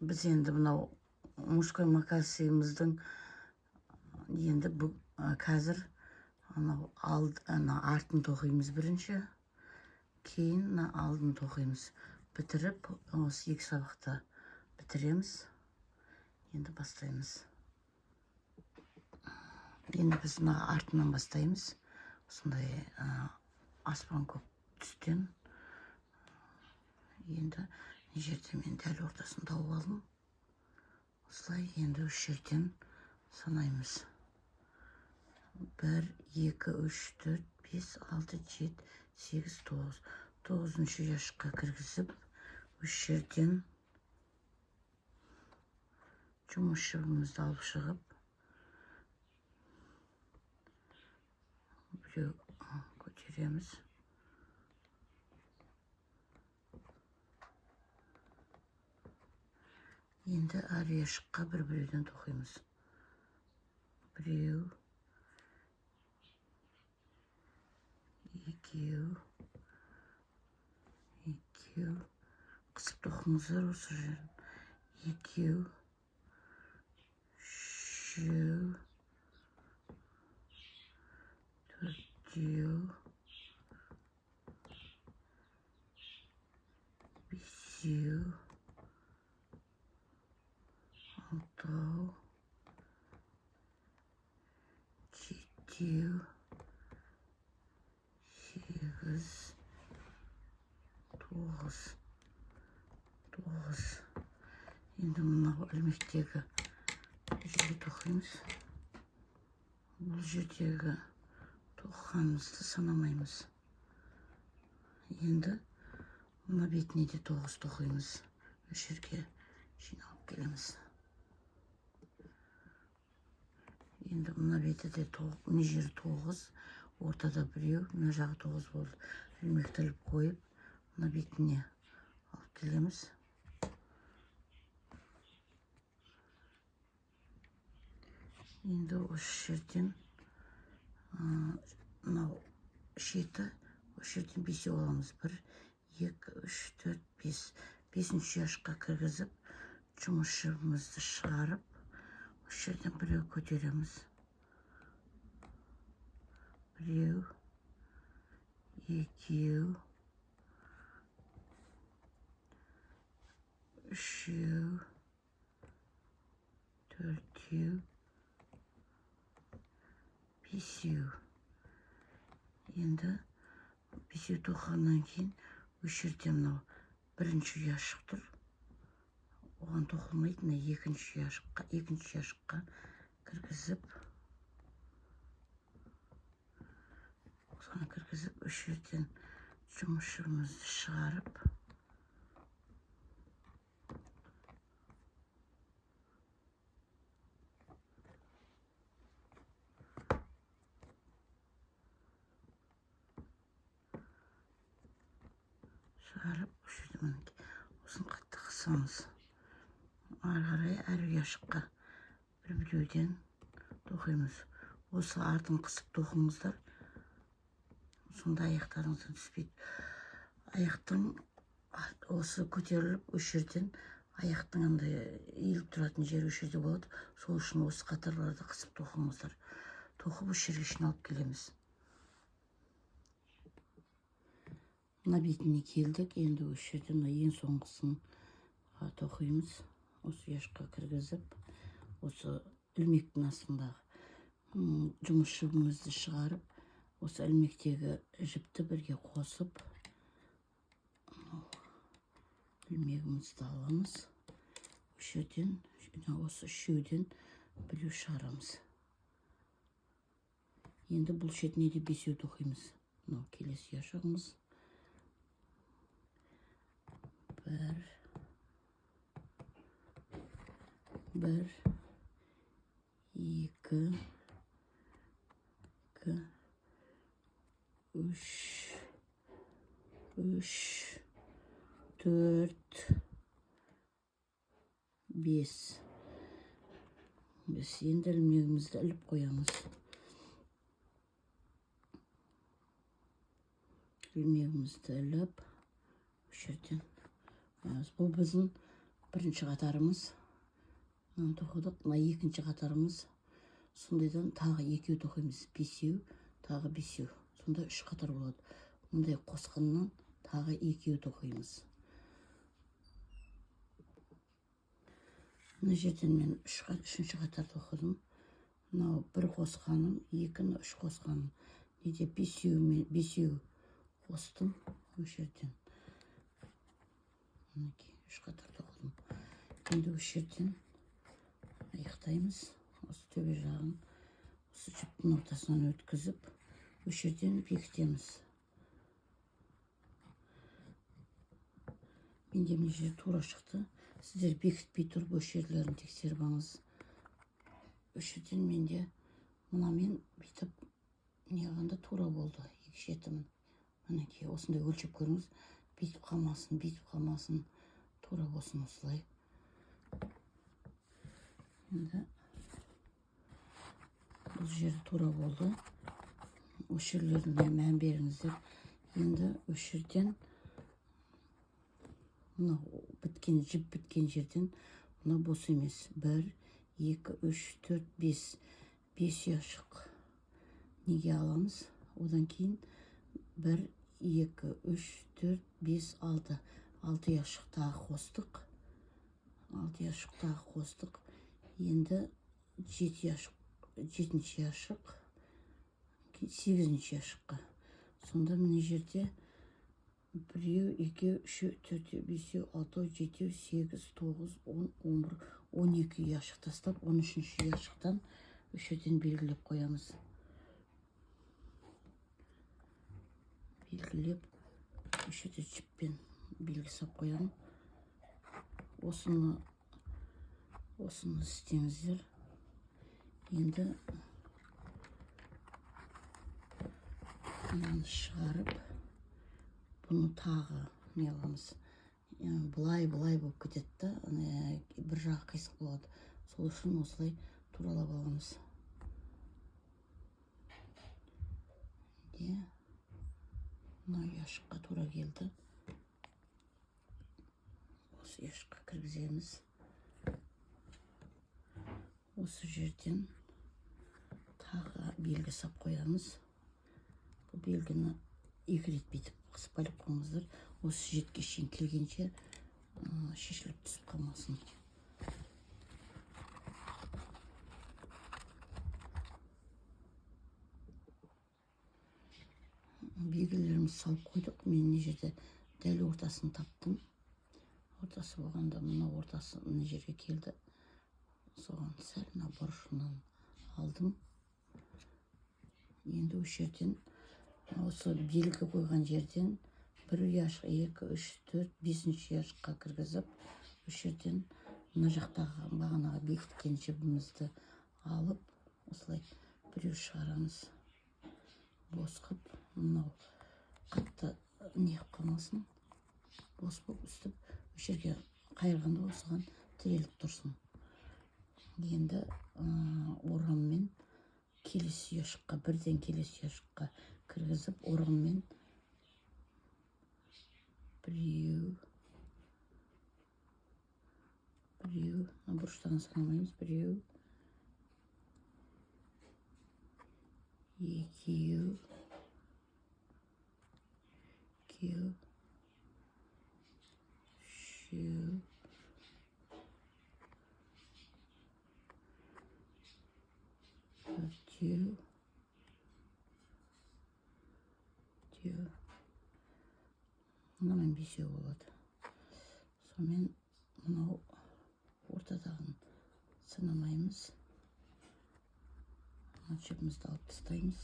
Біз енді мынау мужской мокасиніміздің енді қазір анау алд, ана артын тоқимыз бірінші, кейін мына алдын тоқимыз. Бітіріп, осы екі сабақта бітіреміз. Енді бастаймыз. Енді біз мына артынан бастаймыз. Осындай аспан көк түстен. Енді мына жерде мен дәл ортасын тауып алдым. Осылай енді үш жерден санаймыз. 1, 2, 3, 4, 5, 6, 7, 8, 9. Тоғызыншы ұяшыққа кіргізіп, үш жерден жұмыс жібімізді алып шығып, біреу көтереміз. Енді әр ұяшыққа бір-біреуден тоқимыз. Біреу, екеу, екеу. Қысып тоқыңыздар осы жерін. Екеу, үшеу, төртеу, бесеу, алтау, жетеу, сегіз, тоғыз. Тоғыз. Енді мынау ілмектегі жерге тоқимыз. Бұл жердегі тоқығанымызды санамаймыз. Енді мына бетіне де 9 тоқимыз. Үш жерге жиналып келеміз. Енді мына беті де мына жері 9, ортада біреу, мына жағы 9 болды. Ілмекті іліп қойып, мына бетіне алып келеміз. Енді осы жерден, мынау шеті, осы жерден бесеу аламыз. 1, 2, 3, 4, 5. Бесінші ұяшыққа кіргізіп, жұмыс жібімізді шығарып, осы жерден біреу көтереміз. Біреу, екеу, үшеу, төртеу, бесеу. Енді бесеу тоқығаннан кейін осы жерде мынау бірінші ұяшық тұр. Оған тоқылмайды, мына екінші ұяшыққа кіргізіп, осыған кіргізіп, осы жерден жұмыс жібімізді шығарып, осы жерде мінекей осыны қатты қысамыз. Ары қарай әр ұяшыққа бір-біреуден тоқимыз. Осы артын қысып тоқыңыздар, сонда аяқтарыңыздан түспейді. Аяқтың осы көтеріліп, осы жерден аяқтың андай иіліп тұратын жері осы жерде болады. Сол үшін осы қатарларды қысып тоқыңыздар. Тоқып осы жерге шейін алып келеміз. Мына бетіне келдік. Енді осы жерде мына ең соңғысын тоқимыз. Осы ұяшыққа кіргізіп, осы ілмектің астындағы жұмыс жібімізді шығарып, осы ілмектегі жіпті бірге қосып, ілмегімізді аламыз. Осы жерден, осы үшеуден біреу шығарамыз. Енді бұл шетіне де бесеу тоқимыз. Мынау келесі ұяшығымыз. Бір, бір, екі, екі, үш, үш, төрт, бес. Біз енді ілмегімізді іліп қоямыз. Ілмегімізді іліп, осы жерден қоямыз. Бұл біздің Бірінші қатарымыз мынаны тоқыдық, мына екінші қатарымыз сондайдан тағы екеу тоқимыз, бесеу, тағы бесеу. Сонда үш қатар болады. Мындай қосқаннан тағы екеу тоқимыз. Мына жерден мен үшінші қатар тоқыдым. Мынау бір қосқаным, екіні үш қосқаным. Неде бесеу мен бесеу қостым осы жерден. Мінекей үш қатар тоқыдым. Енді осы жерден аяқтаймыз. Осы төбе жағын осы жіптің ортасынан өткізіп, осы жерден бекітеміз. Менде мына жер тура шықты. Сіздер бекітпей тұрып осы жерлерін тексеріп алыңыз. Осы жерден менде мынамен бүйтіп неғанда тура болды. Екі шетімін. Мінекей осындай өлшеп көріңіз. Бүйтіп қалмасын, бүйтіп қалмасын. Тура болсын осылай. Енді бұл жері тура болды. Осы жерлеріне мән беріңіздер. Енді осы жерден мынау біткен, жіп біткен жерден мына бос емес. 1, 2, 3, 4, 5. 5 ұяшық неге аламыз? Одан кейін 1, 2, 3, 4, 5, 6. 6 ұяшық тағы қостық. 6 ұяшық тағы қостық. Енді 7 ұяшық, 7-ші ұяшық, 8-ші ұяшыққа. Сонда мына жерде біреу, екеу, үшеу, төртеу, бесеу, алтау, жетеу, сегіз, тоғыз, он, он бір, он екі ұяшық тастап, он үшінші ұяшықтан үш жерден белгілеп қоямыз. Белгілеп, үш жерде жіппен белгі салып қоямын. Осыны істеңіздер. Енді мынаны шығарып, бұны тағы не қыламыз? Былай былай болып кетеді да, бір жағы қисық болады. Сол үшін осылай туралап аламыз. Де, мына ұяшыққа тура келді. Осы ұяшыққа кіргіземіз. Осы жерден тағы белгі сап қоямыз. Бұл белгіні екі рет бүйтіп қысып байлап қойыңыздар. Осы жетке шейін келгенше, шешіліп түсіп қалмасын. Белгілерімізді салып қойдық. Мен мына жерде дәл ортасын таптым. Ортасы болғанда мына ортасы мына жерге келді. Соған сәл мына бұрышынан алдым. Енді осы жерден, осы белгі қойған жерден бір ұяшық, екі, үш, төрт, бесінші ұяшыққа кіргізіп, осы жерден мына жақтағы бағанаға бекіткен жібімізді алып, осылай біреу шығарамыз. Бос қып, мынау қатты не қылып қалмасын. Бос болып үстіп, осы жерге қайырғанда осыған тіреліп тұрсын. Енді, ораммен келесі ұяшыққа, бірден келесі ұяшыққа кіргізіп, ораммен біреу, біреу, мына бұрыштан санамаймыз, біреу, екеу, екеу, үшеу, төртеу, төртеу. Мынамен бесеу болады. Сонымен мынау ортадағын санамаймыз. Мына жібімізді алып тастаймыз.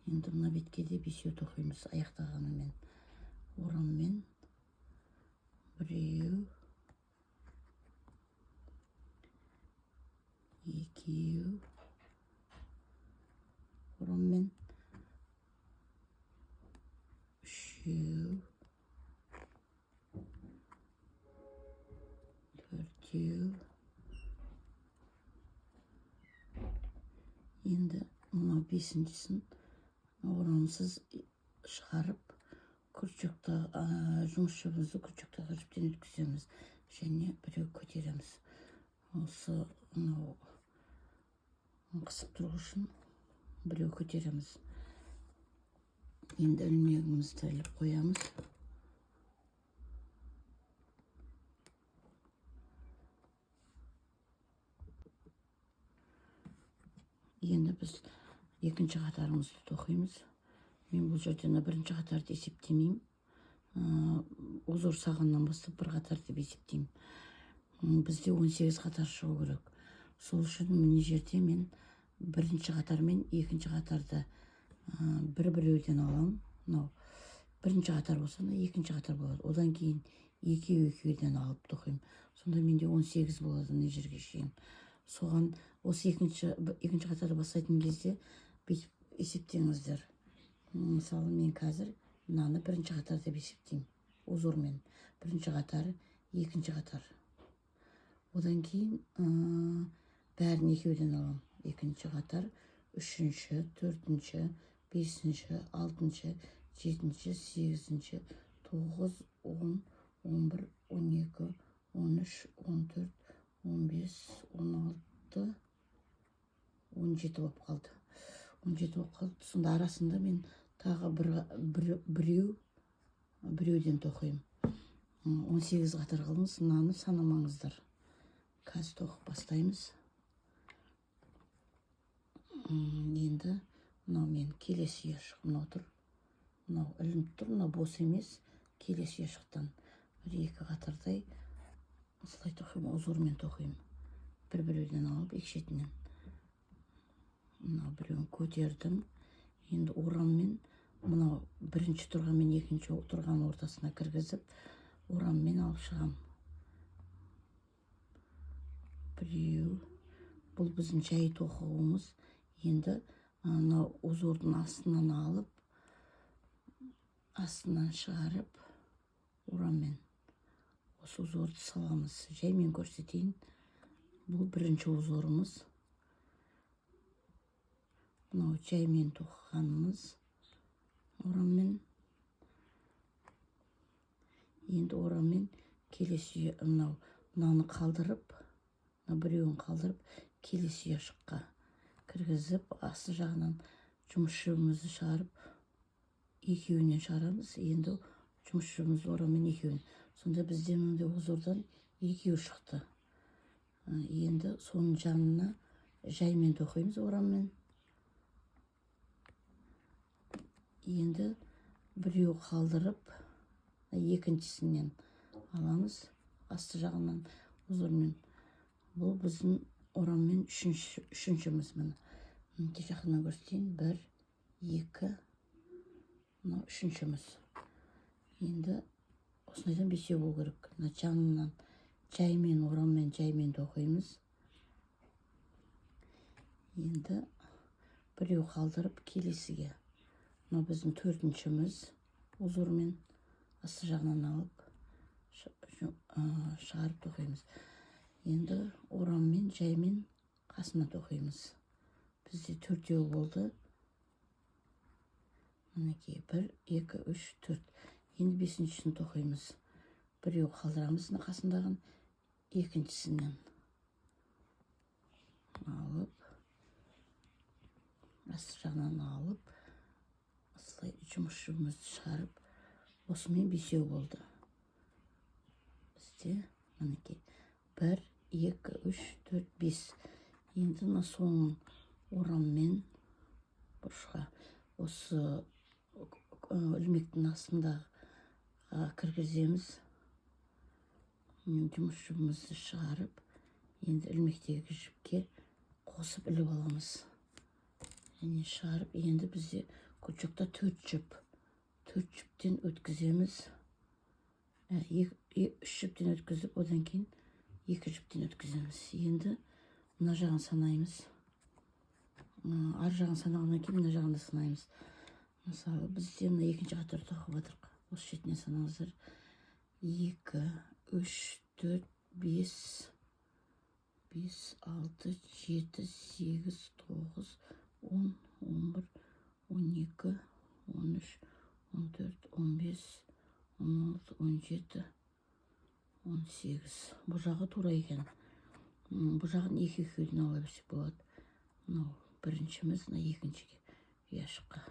Енді мына бетке де бесеу тоқимыз аяқтағанымен. Ораммен біреу, екеу, ораммен үшеу, төртеу. Енді мынау бесіншісін орамсыз шығарып, крючокта, жұмыс жібімізді крючоктағы жіптен өткіземіз. Және біреу көтереміз. Осы мынау қысып тұру үшін біреу көтереміз. Енді ілмегімізді іліп қоямыз. Енді біз екінші қатарымызды тоқимыз. Мен бұл жерде мына бірінші қатарды есептемеймін. Узор сағаннан бастап бір қатар деп есептеймін. Бізде 18 қатар шығу керек. Сол үшін мына жерде мен бірінші қатар мен екінші қатарды бір-біреуден аламын. Мынау бірінші қатар болса, мына екінші қатар болады. Одан кейін екеу-екеуден алып тоқимын. Сонда менде 18 болады мына жерге шейін. Соған осы екінші қатарды бастайтын кезде бүйтіп есептеңіздер. Мысалы, мен қазір мынаны бірінші қатар деп есептеймін. Узормен. Бірінші қатар, екінші қатар. Одан кейін бәрін екеуден аламын. Екінші қатар, үшінші, төртінші, бесінші, алтыншы, жетінші, сегізінші, 9, 10, 11, 12, 13, 14, 15, 16, 17 болып қалды. 17 болып қалды. Сонда арасында мен тағы біреуден тоқимын. 18 қатар қылыңыз, мынаны санамаңыздар. Қазір тоқып бастаймыз. Енді мынау мен келесі ұяшық мынау тұр. Мынау ілініп тұр, мынау бос емес. Келесі ұяшықтан бір-екі қатардай осылай тоқимын, узормен тоқимын. Бір-біреуден алып, екі шетінен. Мынау біреуін көтердім. Енді ораммен мынау бірінші тұрған мен екінші тұрған ортасына кіргізіп, ораммен алып шығамын. Біреу. Бұл біздің жай тоқуымыз. Енді мынау узордың астынан алып, астынан шығарып, ораммен осы узорды саламыз. Жай мен көрсетейін. Бұл бірінші узорымыз. Мынау жаймен тоқығанымыз ораммен. Енді ораммен келесі мынау мынаны қалдырып, мына біреуін қалдырып, келесі ұяшыққа кіргізіп, асты жағынан жұмыс жібімізді шығарып, екеуінен шығарамыз. Енді жұмыс жібімізді ораммен екеуін. Сонда бізде мынандай узордан екеу шықты. Енді соның жанына жаймен тоқимыз ораммен. Енді біреу қалдырып, екіншісінен аламыз, асты жағынан узормен. Бұл біздің ораммен үшіншіміз міне. Мінекей жақыннан көрсетейін. 1, 2, мынау үшіншіміз. Енді осындайдан бесеу болу керек. Мына жанынан жаймен, ораммен, жаймен тоқимыз. Енді біреу қалдырып келесіге. Мынау біздің төртіншіміз. Узормен асты жағынан алып шығарып тоқимыз. Енді ораммен, жаймен қасына тоқимыз. Бізде төртеу болды. Мінекей 1, 2, 3, 4. Енді бесіншісін тоқимыз. Біреу қалдырамыз мына қасындағын, екіншісінен алып, асты жағынан алып, осылай жұмыс жібімізді шығарып, осымен бесеу болды. Бізде мінекей 1, 2, 3, 4, 5. Енді мына соңын ораммен бұрышқа осы ілмектің астындағы кіргіземіз. Жұмыс жібімізді шығарып, енді ілмектегі жіпке қосып іліп аламыз. Және шығарып, енді бізде крючокта 4 жіп. 4 жіптен өткіземіз. 3 жіптен өткізіп, одан кейін 2 жіптен өткіземіз. Енді мына жағын санаймыз. Ар жағын санағаннан кейін мына жағын да санаймыз. Мысалы, бізде мына екінші қатар тоқып жатырық. Осы шетінен санаңыздар. 2, 3, 4, 5, 5, 6, 7, 8, 9, 10, 11, 12, 13, 14, 15, 16, 17, 18. Бұл жағы тура екен. Бұл жағын екі екеуден ала берсек болады. Мынау біріншіміз, мына екіншіге ұяшыққа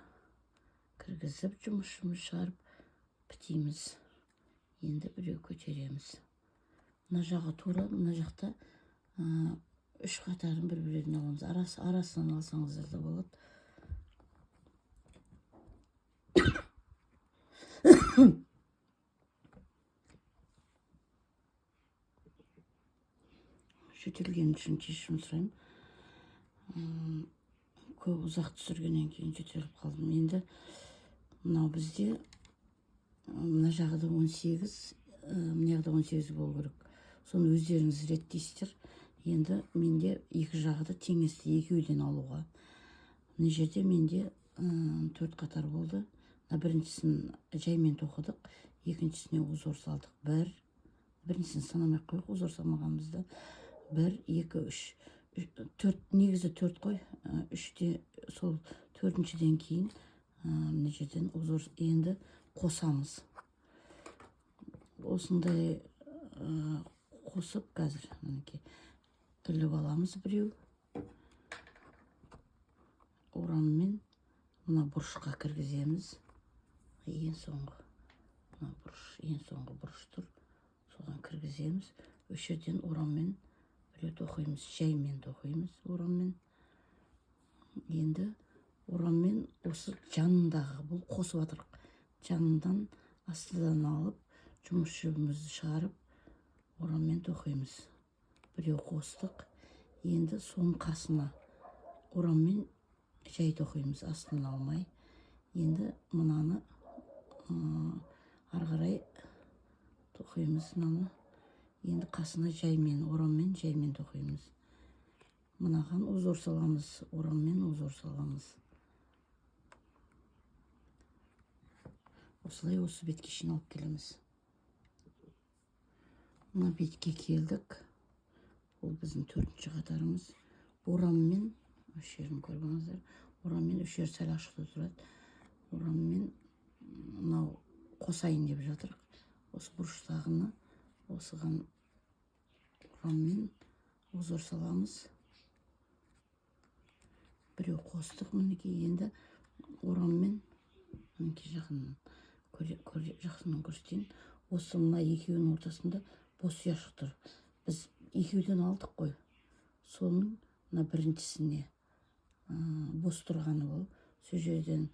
кіргізіп, жұмыс шығарып бітейміз. Енді біреу көтереміз. Мына жағы тура, мына жақта үш қатарын бір-біреуден аламыз. Арасынан алсаңыздар да болады. Жөтелген үшін кешірім сұраймын. Көп ұзақ түсіргеннен кейін жөтеліп қалдым. Енді мынау бізде мына жағы да 18, мына жағы да 18 болу керек. Соны өздеріңіз реттейсіздер. Енді менде екі жағы да теңесті, екеуден алуға. Мына жерде менде 4 қатар болды. Мына біріншісін жаймен тоқыдық, екіншісіне узор салдық. Бір, біріншісін санамай ақ қояйық, узор салмағанымызды. 1, 2, 3, 4, негізі 4 қой. 3-те сол төртіншіден кейін мына жерден узор енді қосамыз. Осындай қосып қазір мінекей іліп аламыз біреу. Ораммен мына бұрышқа кіргіземіз. Ең соңғы мына бұрыш, ең соңғы бұрыш тұр. Соған кіргіземіз. Осы жерден ораммен біреу тоқимыз, жаймен тоқимыз ораммен. Енді ораммен осы жанындағы, бұл қосып жатырық. Жанынан астыдан алып, жұмыс жібімізді шығарып, ораммен тоқимыз. Біреу қостық. Енді соның қасына ораммен жай тоқимыз, астынан алмай. Енді мынаны ары қарай тоқимыз мынаны. Енді қасына жаймен, ораммен жаймен тоқимыз. Мынаған узор саламыз, ораммен узор саламыз. Осылай осы бетке шейін алып келеміз. Мына бетке келдік. Ол біздің төртінші қатарымыз. Ораммен, осы жерін көріп алыңыздар. Ораммен үш жер сәл ашықтау тұрады. Ораммен мынау қосайын деп жатырық. Осы бұрыштағыны осыған ораммен узор саламыз. Біреу қостық мінекей. Енді ораммен мінекей жақыннан жақыннан көрсетейін. Осы мына екеуінің ортасында бос ұяшық тұр. Біз екеуден алдық қой. Соның мына біріншісіне бос тұрғаны ол. Сол жерден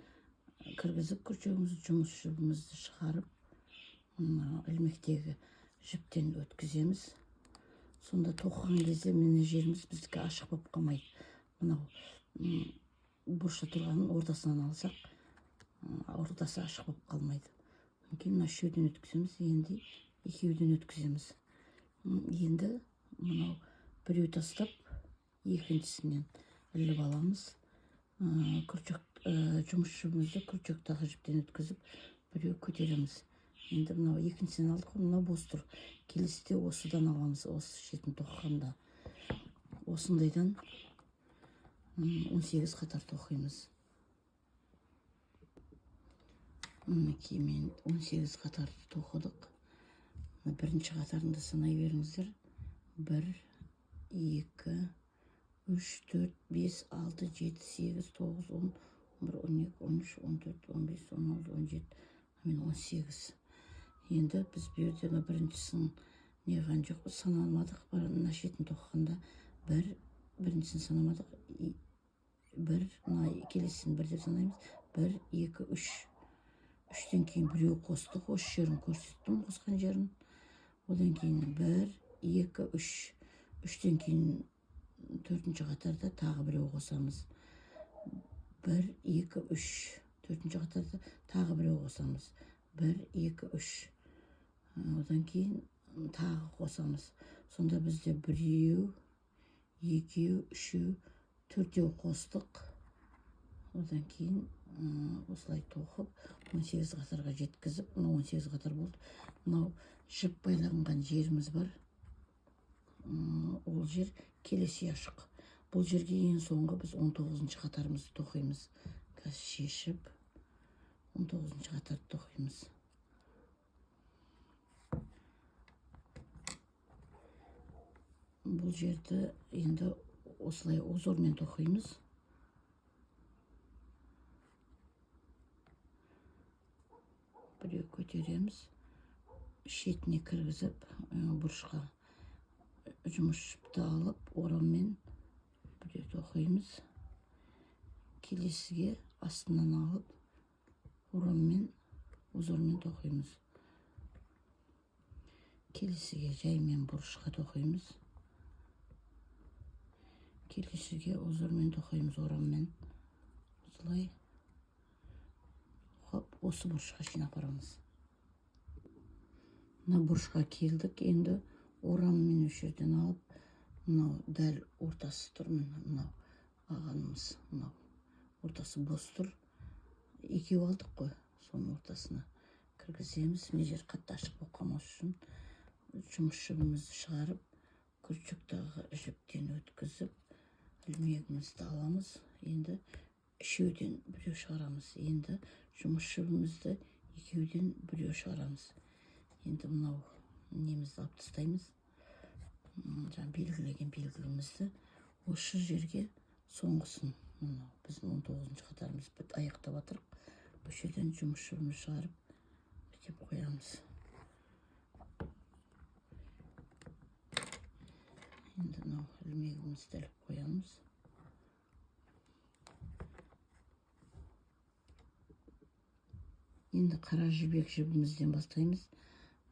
кіргізіп күршегімізді, жұмыс жібімізді шығарып, мына ілмектегі жіптен өткіземіз. Сонда тоқыған кезде мына жеріміз біздікі ашық болып қалмайды. Мынау бұрышта тұрғанын ортасынан алсақ, ортасы ашық болып қалмайды. Кейін мына үшеуден өткіземіз, енді екеуден өткіземіз. Енді мынау біреу тастап, екіншісінен іліп аламыз. Жұмыс жібімізді күрчектағы жіптен өткізіп, біреу көтереміз. Енді мынау екіншісінен алдық қой, мынау бос тұр. Келесіде осыдан аламыз, осы шетін тоқығанда. Осындайдан 18 қатар тоқимыз. Мінекей мен 18 қатар тоқыдық. Мына бірінші қатарында санай беріңіздер. 1, 2, 3, 4, 5, 6, 7, 8, 9, 10, 11, 12, 13, 14, 15, 16, 17, мен 18. Енді біз бұл жерде мына біріншісін неған жоқпыз, санамадық. Мына шетін тоқығанда біріншісін санамадық. Бір, мына келесісін бір деп санаймыз. 1, 2, 3. Үштен кейін біреу қостық, осы жерін көрсеттім, қосқан жерін. Одан кейін 1, 2, 3. Үштен кейін төртінші қатарда тағы біреу қосамыз. 1, 2, 3. Төртінші қатарда тағы біреу қосамыз. 1, 2, 3. Одан кейін тағы қосамыз. Сонда бізде біреу, екеу, үшеу, төртеу қостық. Одан кейін осылай тоқып, 18 қатарға жеткізіп, мынау 18 қатар болды. Мынау жіп байланған жеріміз бар. Ол жер келесі ұяшық. Бұл жерге ең соңғы біз 19-шы қатарымызды тоқимыз. Қазір шешіп 19-шы қатарды тоқимыз. Бұл жерді енді осылай узормен тоқимыз. Біреу көтереміз, шетіне кіргізіп, бұрышқа жұмыс жіпті алып, ораммен біреу тоқимыз. Келесіге астынан алып, ораммен, узормен тоқимыз. Келесіге жаймен бұрышқа тоқимыз. Келесіге узормен тоқимыз, ораммен. Осылай тоқып, осы бұрышқа шейін апарамыз. Мына бұрышқа келдік, енді ораммен осы жерден алып, мынау дәл ортасы тұр, міне мынау ағанымыз, мынау ортасы бос тұр. Екеу алдық қой, соның ортасына кіргіземіз. Мына жер қатты ашық болып қалмас үшін жұмыс жібімізді шығарып, крючоктағы жіптен өткізіп, ілмегімізді аламыз. Енді үшеуден біреу шығарамыз. Енді жұмыс жібімізді екеуден біреу шығарамыз. Енді мынау немізді алып тастаймыз. Жаңа белгілеген белгімізді осы жерге соңғысын, мынау біздің 19-шы қатарымыз біт аяқтап жатырық. Осы жерден жұмыс жібімізді шығарып бітеп қоямыз. Енді мынау ілмегімізді іліп қоямыз. Енді қара жібек жібімізден бастаймыз.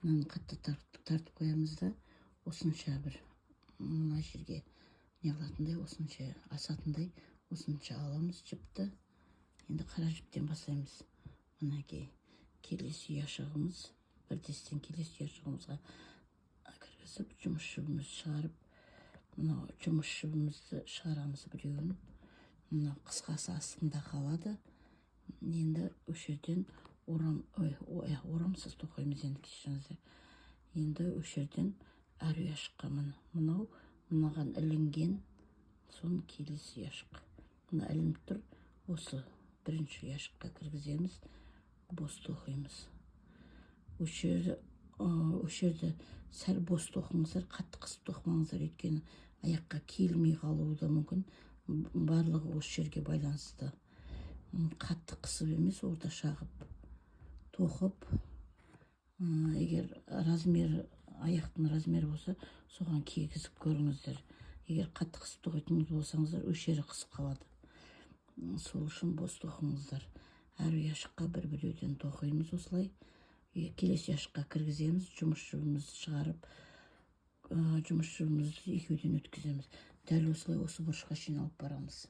Мынаны қатты тартып қоямыз да, осынша бір мына жерге не қылатындай, осынша асатындай, осынша аламыз жіпті. Енді қара жіптен бастаймыз. Мінекей келесі ұяшығымыз, бірдестен келесі ұяшығымызға кіргізіп, жұмыс жібімізді шығарып, мынау жұмыс жібімізді шығарамыз біреуін. Мына қысқасы астында қалады. Енді осы жерден орамсыз тоқимыз енді, кешіріңіздер. Енді осы жерден әр ұяшыққа міне мынау мынаған ілінген, соның келесі ұяшық. Мына ілініп тұр, осы бірінші ұяшыққа кіргіземіз, бос тоқимыз. Осы жерді сәл бос тоқыңыздар, қатты қысып тоқымаңыздар, өйткені аяққа киілмей қалуы да мүмкін. Барлығы осы жерге байланысты. Қатты қысып емес, орташа қылып тоқып, егер размер, аяқтың размері болса, соған кигізіп көріңіздер. Егер қатты қысып тоқитын болсаңыздар, осы жері қысып қалады. Сол үшін бос тоқыңыздар. Әр ұяшыққа бір-біреуден тоқимыз осылай. Келесі ұяшыққа кіргіземіз, жұмыс жібімізді шығарып, жұмыс жібімізді екеуден өткіземіз. Дәл осылай осы бұрышқа шейін алып барамыз.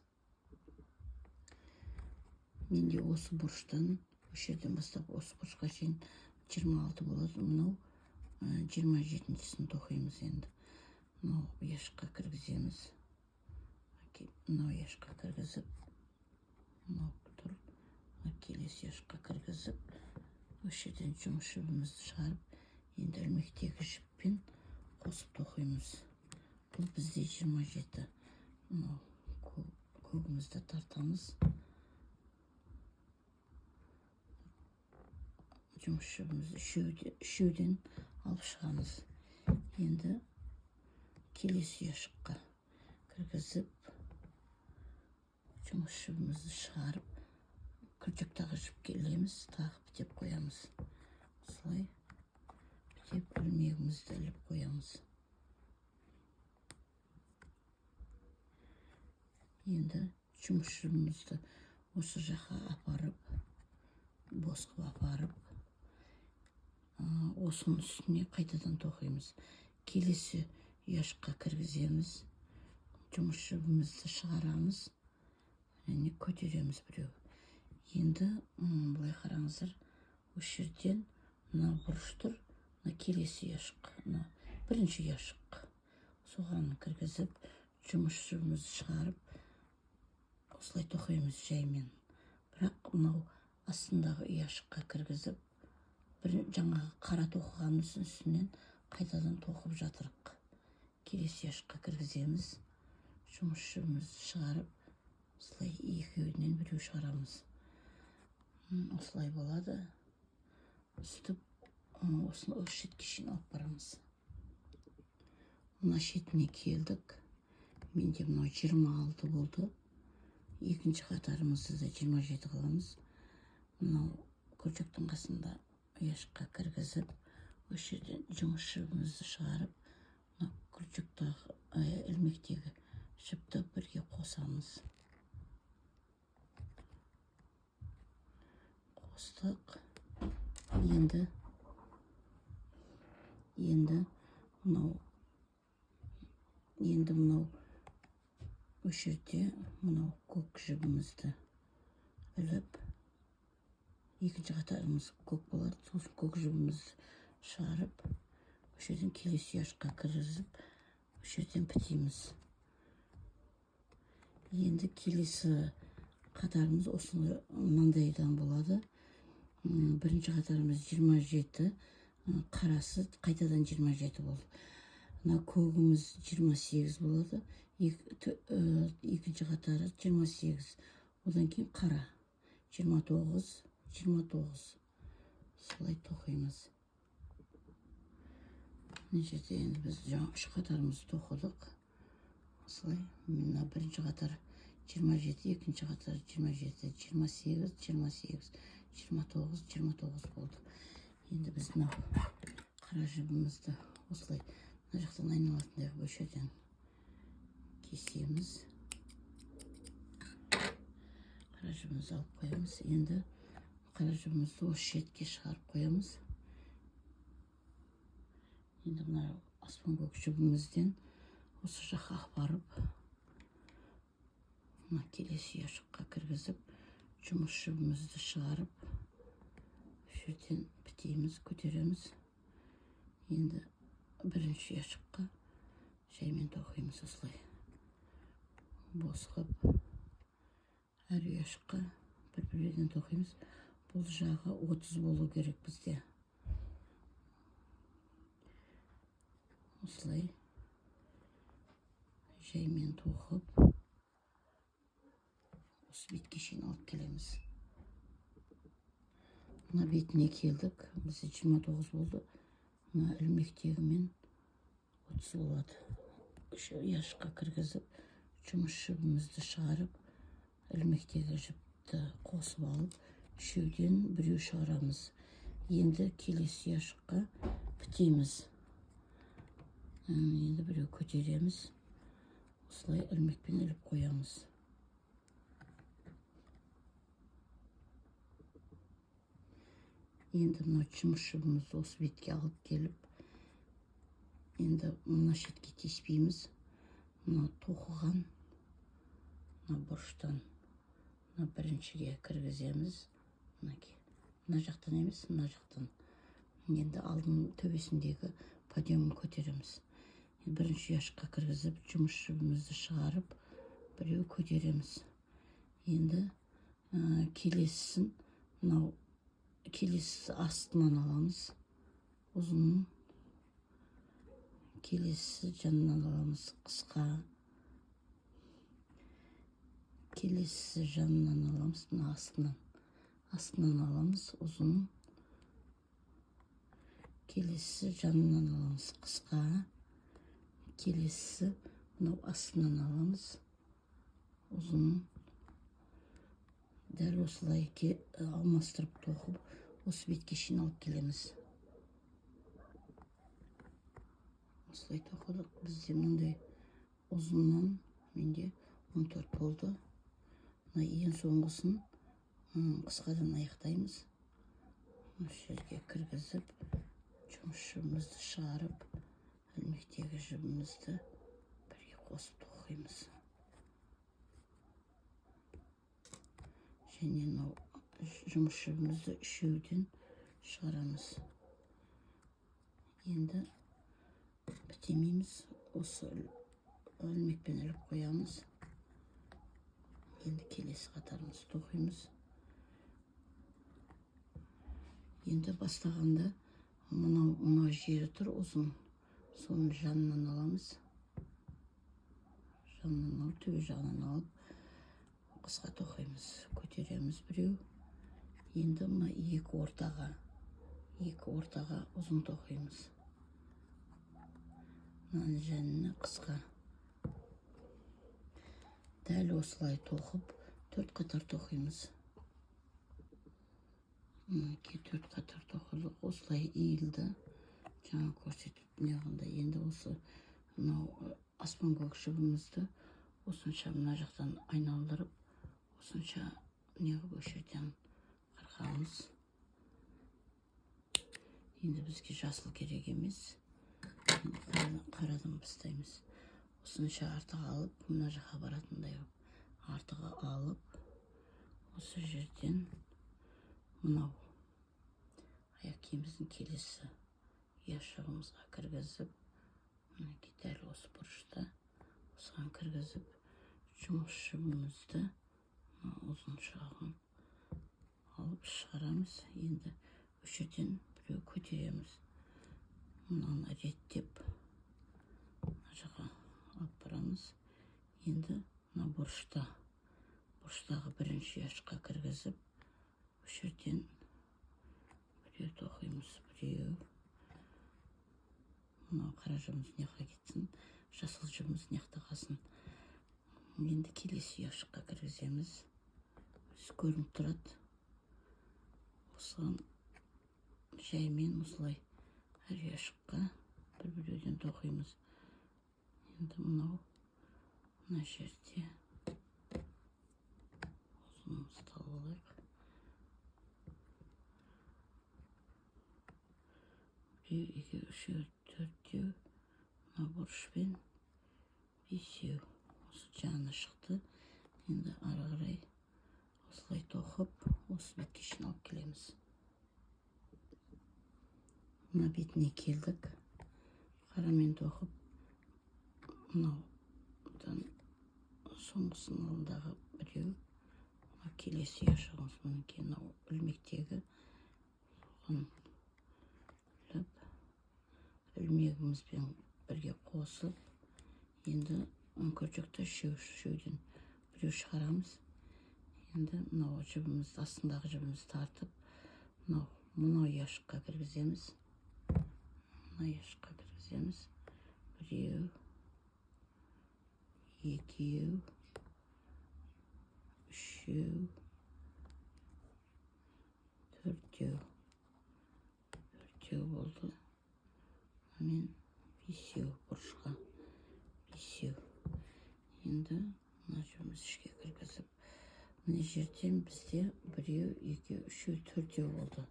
Менде осы бұрыштан, осы жерден бастап осы бұрышқа шейін 26 болады. Мынау 27-шісін тоқимыз енді. Мынау ұяшыққа кіргіземіз. Мынау ұяшыққа кіргізіп, мынау тұр. Келесі ұяшыққа кіргізіп, осы жерден жұмыс жібімізді шығарып, енді ілмектегі жіппен қосып тоқимыз. Бұл бізде 27. Мынау көгімізді тартамыз. Жұмыс жібімізді үшеуден алып шығамыз. Енді келесі ұяшыққа кіргізіп, жұмыс жібімізді шығарып, крючоктағы жіпке ілеміз, тағы бітеп қоямыз. Осылай бітеп ілмегімізді іліп қоямыз. Енді жұмыс жібімізді осы жаққа апарып, бос қылып апарып, осының үстіне қайтадан тоқимыз. Келесі ұяшыққа кіргіземіз, жұмыс жібімізді шығарамыз және көтереміз біреу. Енді былай қараңыздар, осы жерден мына бұрыш тұр, мына келесі ұяшық, мына бірінші ұяшық, соған кіргізіп, жұмыс жібімізді шығарып, осылай тоқимыз жаймен. Бірақ мынау астындағы ұяшыққа кіргізіп, бір жаңағы қара тоқығанымыздың үстінен қайтадан тоқып жатырық. Келесі ұяшыққа кіргіземіз, жұмыс жібімізді шығарып, осылай екеуінен біреу шығарамыз. Осылай болады. Үстіп, осыны осы шетке шейін алып барамыз. Мына шетіне келдік. Менде мынау 26 болды. Екінші қатарымызды да 27 қыламыз. Мынау крючоктың қасында ұяшыққа кіргізіп, осы жерден жұмыс жібімізді шығарып, мына крючоктағы ілмектегі жіпті бірге қосамыз. Қостық. Енді мынау осы жерде мынау көк жібімізді іліп, екінші қатарымыз көк болады. Сосын көк жібімізді шығарып, осы жерден келесі ұяшыққа кіргізіп, осы жерден бітейміз. Енді келесі қатарымыз осы мынандайдан болады. Бірінші қатарымыз 27, қарасы қайтадан 27 болды. Мына көгіміз 28 болады. Екінші қатары 28. Одан кейін қара 29, 29. Солай тоқимыз. Мына жерде енді біз жаңа үш қатарымызды тоқыдық. Осылай мына бірінші қатар 27, екінші қатар 27, 28, 28, 29, 29 болды. Енді біз мынау қара жібімізді осылай мына жақтан айналатындай қылып осы жерден кесеміз. Қара жібімізді алып қоямыз. Енді қара жібімізді осы шетке шығарып қоямыз. Енді мына аспан көк жібімізден осы жаққа апарып, мына келесі ұяшыққа кіргізіп, жұмыс жібімізді шығарып, осы жерден бітейміз, көтереміз. Енді бірінші ұяшыққа жаймен тоқимыз осылай. Бос қылып әр ұяшыққа бір-біреуден тоқимыз. Бұл жағы 30 болу керек бізде. Осылай жаймен тоқып, осы бетке шейін алып келеміз. Мына бетіне келдік. Бізде 29 болды. Мына ілмектегімен 30 болады. Үш ұяшыққа кіргізіп, жұмыс жібімізді шығарып, ілмектегі жіпті қосып алып, үшеуден біреу шығарамыз. Енді келесі ұяшыққа бітейміз. Енді біреу көтереміз. Осылай ілмекпен іліп қоямыз. Енді мына жұмыс жібімізді осы бетке алып келіп, енді мына шетке тиіспейміз. Мына тоқыған мына бұрыштан мына біріншіге кіргіземіз. Мінекей, мына жақтан емес, мына жақтан. Енді алдын төбесіндегі подъемын көтереміз. Бірінші ұяшыққа кіргізіп, жұмыс жібімізді шығарып, біреу көтереміз. Енді келесісін мынау келесі астынан аламыз, ұзын. Келесі жанынан аламыз, қысқа. Келесі жанынан аламыз, мына астынан аламыз, ұзын. Келесі жанынан аламыз, қысқа. Келесі мынау астынан аламыз, ұзын. Дәл осылай алмастырып тоқып, осы бетке шейін алып келеміз. Осылай тоқыдық. Бізде мынандай ұзыннан менде 14 болды. Мына ең соңғысын қысқадан аяқтаймыз. Осы жерге кіргізіп, жұмыс жібімізді шығарып, ілмектегі жібімізді бірге қосып тоқимыз. Және мынау жұмыс жібімізді үшеуден шығарамыз. Енді бітемейміз, осы ілмекпен іліп қоямыз. Енді келесі қатарымызды тоқимыз. Енді бастағанда мынау жері тұр ұзын, соның жанынан аламыз. Жанынан алып, төбе жағынан алып, қысқа тоқимыз. Көтереміз біреу. Енді мына екі ортаға ұзын тоқимыз. Мынаның жанына қысқа. Дәл осылай тоқып, 4 қатар тоқимыз. Мінекей, 4 қатар тоқыдық. Осылай иілді. Жаңа көрсетіп неғылғанда. Енді осы мынау аспан көк жібімізді осынша мына жақтан айналдырып, осынша неғып осы жерден қырқамыз. Енді бізге жасыл керек емес. Енді қарадан бастаймыз. Осынша артығы алып, мына жаққа баратындай қылып артығы алып, осы жерден мынау аяқ киіміміздің келесі ұяшығымызға кіргізіп, мінекей дәл осы бұрышта осыған кіргізіп, жұмыс жібімізді ұзын жағын алып шығарамыз. Енді осы жерден біреу көтереміз. Мынаны реттеп мына жаққа алып барамыз. Енді мына бұрыштағы бірінші ұяшыққа кіргізіп, осы жерден біреу тоқимыз, біреу. Мынау қара жібіміз мына жаққа кетсін, жасыл жібіміз мына жақта қалсын. Енді келесі ұяшыққа кіргіземіз. Өзі көрініп тұрады. Осыған жаймен осылай әр ұяшыққа бір-біреуден тоқимыз. Енді мынау мына жерде ұзынымызды алып алайық. Біреу, екеу, үшеу, төртеу, мына бұрышпен бесеу. Осы жаны шықты. Енді ары қарай осылай тоқып, осы бетке шейін алып келеміз. Мына бетіне келдік. Қарамен тоқып, мынаудан соңғысының алдындағы біреу, мына келесі ұяшығымыз мінекей мынау ілмектегі, соған іліп, ілмегімізбен бірге қосып, енді крючокта үшеу, үшеуден біреу шығарамыз. Енді мынау жібімізді, астындағы жібімізді тартып, мынау ұяшыққа кіргіземіз. Мына ұяшыққа кіргіземіз. Біреу, екеу, үшеу, төртеу. Төртеу болды. Мен бесеу бұрышқа. Бесеу. Енді мына жібімізді ішке кіргізіп, мына жерден бізде біреу, екеу, үшеу, төртеу болды.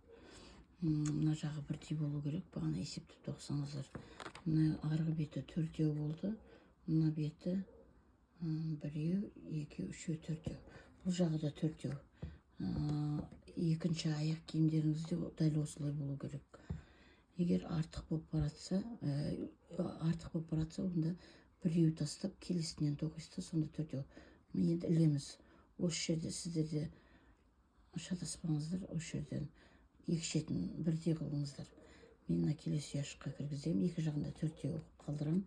Мына жағы бірдей болу керек. Бағана есептеп тоқсаңыздар. Мына арғы беті төртеу болды. Мына беті, біреу, екеу, үшеу, төртеу. Бұл жағы да төртеу. Екінші аяқ киімдеріңізде дәл осылай болу керек. Егер артық болып баратса, артық болып баратса, онда біреу тастап келесінен тоқисыз да, сонда төртеу. Міне енді ілеміз. Осы жерде сіздер де шатаспаңыздар, осы жерден екі шетін бірдей қылыңыздар. Мен мына келесі ұяшыққа кіргіземін, екі жағында төртеу қалдырамын.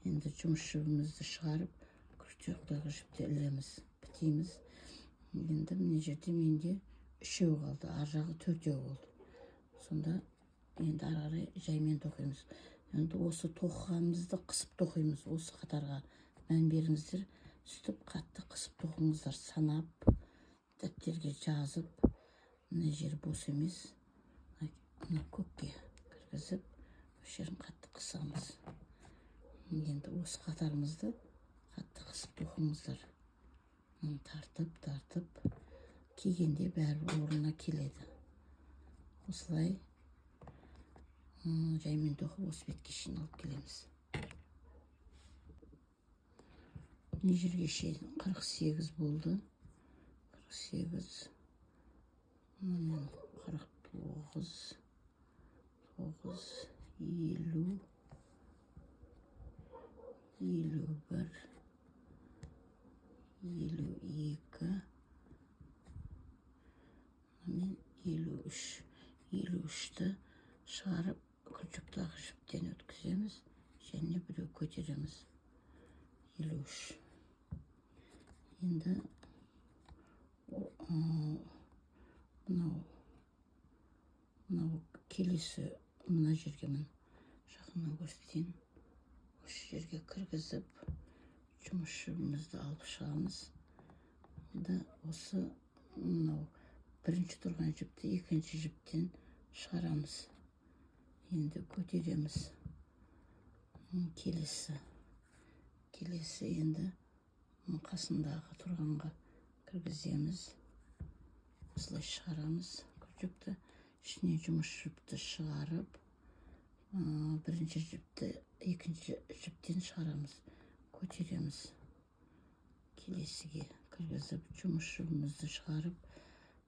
Енді жұмыс жібімізді шығарып, крючоктағы жіпті ілеміз, бітейміз. Енді мына жерде менде үшеу қалды, ар жағы төртеу болды. Сонда енді ары қарай жаймен тоқимыз. Енді осы тоқығанымызды қысып тоқимыз. Осы қатарға мән беріңіздер. Сөйтіп қатты қысып тоқыңыздар, санап, дәптерге жазып. Мына жер бос емес. Мына көкке кіргізіп, осы жерін қатты қысамыз. Енді осы қатарымызды қатты қысып тоқыңыздар. Мына тартып, тартып кигенде бәрі орнына келеді. Осылай жаймен тоқып осы бетке шейін алып келеміз. Мына жерге шейін 48 болды. 48. Мына 49, 9, 50, 51, 52, мен 53. 53-ті шығарып крючоктағы жіптен өткіземіз және біреу көтереміз. 53. Енді мынау келесі мына жерге міне жақыннан көрсетейін. Осы жерге кіргізіп, жұмыс жібімізді алып шығамыз. Енді осы мынау бірінші тұрған жіпті екінші жіптен шығарамыз. Енді көтереміз. Келесі енді қасындағы тұрғанға кіргіземіз. Осылай шығарамыз крючокты. Ішіне жұмыс жіпті шығарып, бірінші жіпті екінші жіптен шығарамыз, көтереміз. Келесіге кіргізіп, жұмыс жібімізді шығарып,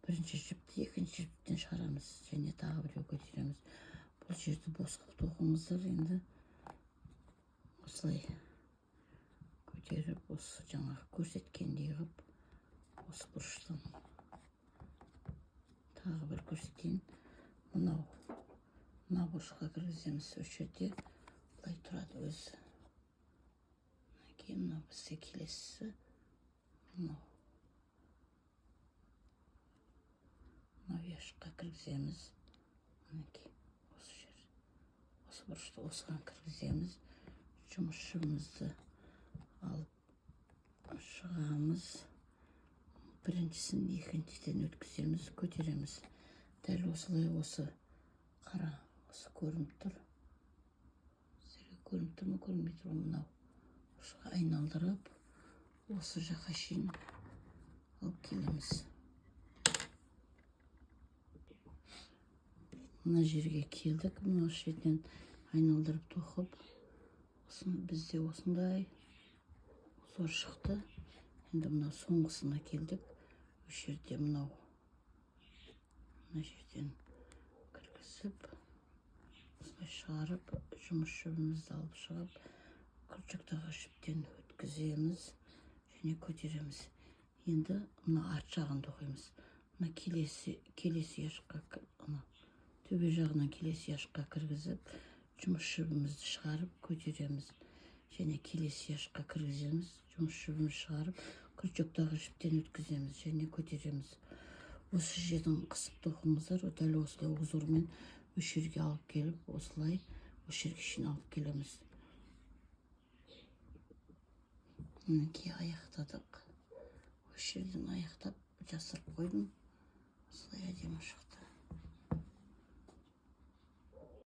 бірінші жіпті екінші жіптен шығарамыз және тағы біреу көтереміз. Бұл жерді бос қылып тоқыңыздар. Енді осылай көтеріп, осы жаңағы көрсеткендей қылып, осы бұрыштан тағы бір көрсетейін. Мынау мына бұрышқа кіргіземіз. Осы жерде былай тұрады өзі. Мінекей, мынау бізде келесісі мынау ұяшыққа кіргіземіз. Мінекей, осы жер, осы бұрышты осыған кіргіземіз. Жұмыс жібімізді алып шығамыз. Біріншісін екіншіден өткіземіз, көтереміз. Дәл осылай осы қара, осы көрініп тұр сіздерге, көрініп тұр ма, көрінбей тұр ма? Мынау бұрышқа айналдырып, осы жаққа шейін алып келеміз. Мына жерге келдік. Мына шетінен айналдырып тоқып, бізде осындай узор шықты. Енді мына соңғысына келдік. Осы жерде мынау мына жерден кіргізіп, осылай шығарып, жұмыс жібімізді алып шығып, крючоктағы жіптен өткіземіз және көтереміз. Енді мына арт жағын тоқимыз. Мына келесі ұяшыққа, мына төбе жағынан келесі ұяшыққа кіргізіп, жұмыс жібімізді шығарып, көтереміз және келесі ұяшыққа кіргіземіз. Жұмыс жібімізді шығарып, крючоктағы жіптен өткіземіз және көтереміз. Осы жерден қысып тоқыңыздар. Дәл осылай узормен осы жерге алып келіп, осылай осы жерге шейін алып келеміз. Мінекей, аяқтадық. Осы жерден аяқтап, жасырып қойдым. Осылай әдемі шықты.